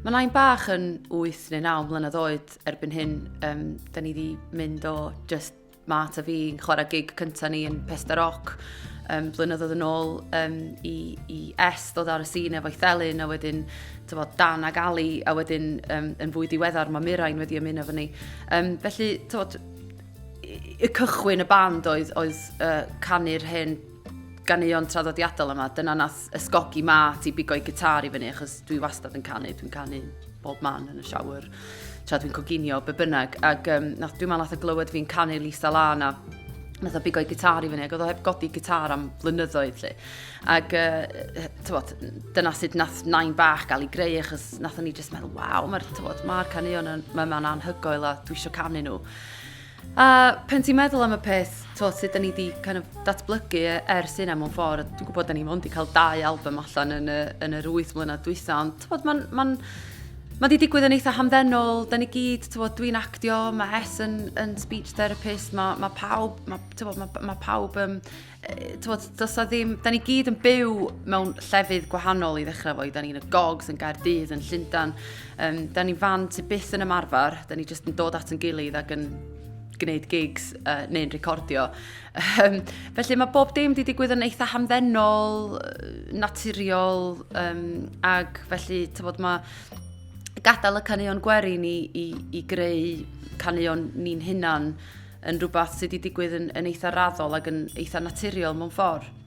Mae nain bach yn 8 neu 9 mlynedd oed erbyn hyn. Um, da ni wedi mynd o just Matt a fi yn chwarae gig cyntaf ni yn Pesta Rock um, blynyddoedd yn ôl um, i, i S ddod ar y sîn efo'i thelyn a wedyn tyfod, Dan ag Ali a wedyn um, yn fwy diweddar mae Mirain wedi ymuno efo ni. Um, felly, tyfod, y cychwyn y band oedd, oedd uh, canu'r hen ganeuon traddodiadol yma. Dyna nath ysgogi Matt i bigo'i gitar i fyny, achos dwi wastad yn canu, dwi'n canu bob man yn y shower, tra dwi'n coginio, be bynnag. Ac um, nath, dwi'n meddwl nath o glywed fi'n canu Lisa Lana, nath o bigo'i gitar i fyny, ac oedd o heb godi gitar am flynyddoedd, lle. Ac, uh, tywod, dyna sut nath nain bach gael ei greu, achos nath ni just meddwl, waw, mae'r ma caneuon yma'n anhygoel a dwi eisiau canu nhw. A pen ti'n meddwl am y peth, to, sut da ni wedi kind of datblygu e ers hynna mewn ffordd, dwi'n gwybod da ni mond wedi cael dau album allan yn y, yn yr 8 mlynedd dwytha, ond tywod, mae'n ma ma wedi digwydd yn eitha hamddenol, da ni gyd, tywod, dwi'n actio, mae S yn, yn speech therapist, mae ma pawb, mae, tywod, ma, ma pawb um, tywod, does a ddim, da ni gyd yn byw mewn llefydd gwahanol i ddechrau fo, da ni'n y Gogs, yn Gaerdydd, yn Llundan, um, da ni'n fan sydd byth yn ymarfer, da ni jyst yn dod at yn gilydd ac yn gwneud gigs uh, neu'n recordio. Um, felly mae bob dim wedi digwydd yn eitha hamddenol, naturiol, um, ac felly tywod, mae gadael y caneuon gwerin i, i, i greu caneuon ni'n hunan yn rhywbeth sydd wedi digwydd yn, yn eitha raddol ac yn eitha naturiol mewn ffordd.